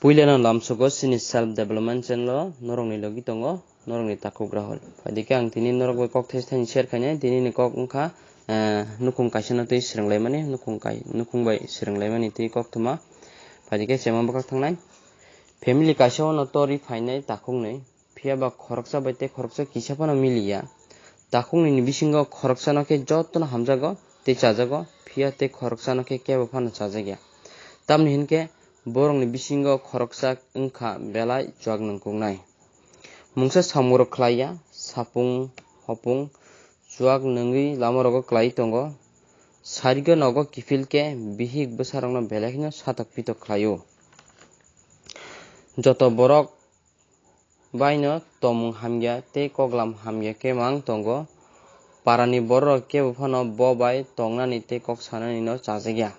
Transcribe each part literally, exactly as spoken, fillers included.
Puilano lamsogo chini self development channel o norokni logi tongo norokni takhuk Rahul. Phaidi khe ang tini norok bai kok thaisa thaini share khainai, tini ni kok wngkha, eh, nukhung kaisa no twi swrwnglaimani, nukhung kai-, nukhung bai swrwnglaimani twi kok thuma. Phaidi khe chema bwkhak thangnai. Family kaisa o no torwi phainai takhuknwi, phiya ba khoroksa bai tei khoroksa kisa phano miliya. Takhuknwi ni bisingo khoroksa no khe jotono hamjago tei chajago, phiya tei khoroksa no khe kebo phano chajakya. Tamni hinkhe borokni bisingo khoroksa wngkha belai chuak nungkuknai. Mungsa samungrok khlaiya, sapung hopung chuak nungwi lamarogo klai tongo. Sarigo nogo kiphil khe bihik bwsarokno belai kheno satok pitok khlaio. Joto borok baino tongmung hamya tei koklam hamya khe mang tongo. Parani bororok kebo phano bo bai tongnani tei kok sanani no chajakya.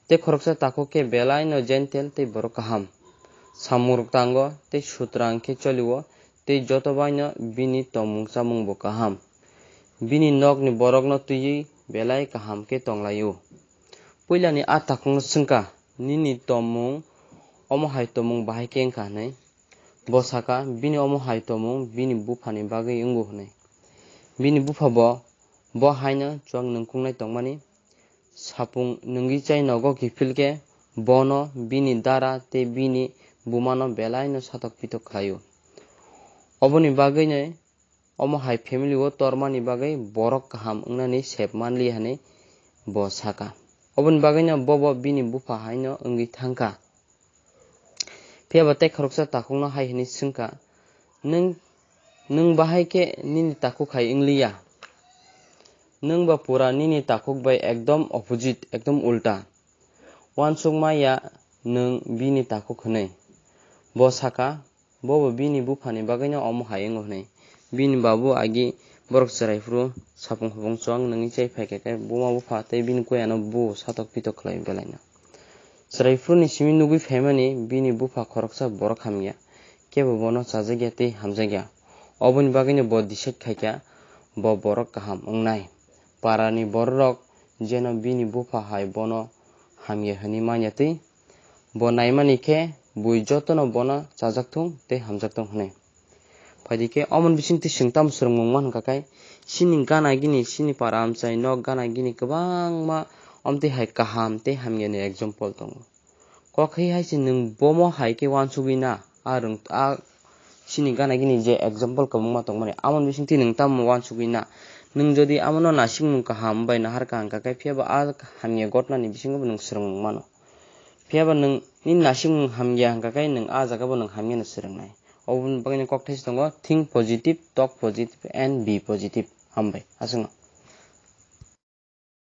Tei khoroksa takhuk khe belai no gentle tei borok kaham. Samungrok tango tei sutrang khe cholio tei joto baino bini tongmung chamung bo kaham. Bini nokni borokno twiwi belai kaham khe tonglaio. Puilani a takhukno swngkha, "Nini tongmung omo hai tongmung bahai khe wngkha?" hwnwi. Bo sakha, "Bini omo hai tongmung bini buphani bagwi wngo," hwnwi. Bini bupha bo, bo haino chuak nungkuknai tongmani. Sapung nungwi chai nogo kiphil khe bono bini dara tei bini bumano belai no satok pitok khlaio. Oboni bagwino omo hai family o tormani bagwi borok kaham wngnani sep manliya hwnwi bo sakha. Oboni bagwino bobo bini bupha haino wngwi thangkha. Phiya ba tei khoroksa takhukno hai hwnwi swngkha, "Nwng, nwng bahai khe nini takhuk hai wngliya. Nwng ba pura nini takhuk bai ekdom opposite, ekdom ulta. Uansukma ya nwng bini takhuk," hwnwi. Bo sakha, bobo bini buphani bagwino omo hai wngo hwnwi. Bini babu agi borok chwrai phuru sapung hopung chuak nungwi chai phaikha khe buma bupha tei bini kuyano bo satok pitok khlai belaino. Chwrai phuruni simi nugwi phaimani bini bupha khoroksa borok hamya, kebo bono chajakya tei hamjakya. Oboni bagwino bo decide khaikha bo borok kaham wngnai. Parani bororok jeno bini bupha hai bono hamya hwnwi manya twi. Bo naimani khe bui jotono bono chajak thung tei hamjak thung hwnwi. Phaidi khe omoni bisingtwi chwng tamo swrwngmung man hwnkha khe, chini gana gini, chini para amchai nok gana gini kwbangma omtwi hai kaham tei hamyani example tongo. Kok hai hai se nwng bomo hai khe uansugwi na, a rwng, a chini gana gini je example kwbangma tongmani, amoni bisingtwi nwng tamo uansugwi na? Nwng jodi amono nasikmung kaham bai nahar kaham kha khe, phiya ba a hamya gotnani bisingo bo nwng swrwngmung mano. Phiya ba nwng nini nasikmung hamya hwnkha khe nwng a jaga bo nwng hamya no swrwngnai. Oboni bagwi kok thaisa tongo, "Think positive, talk positive and be positive." Hambai, aswkno.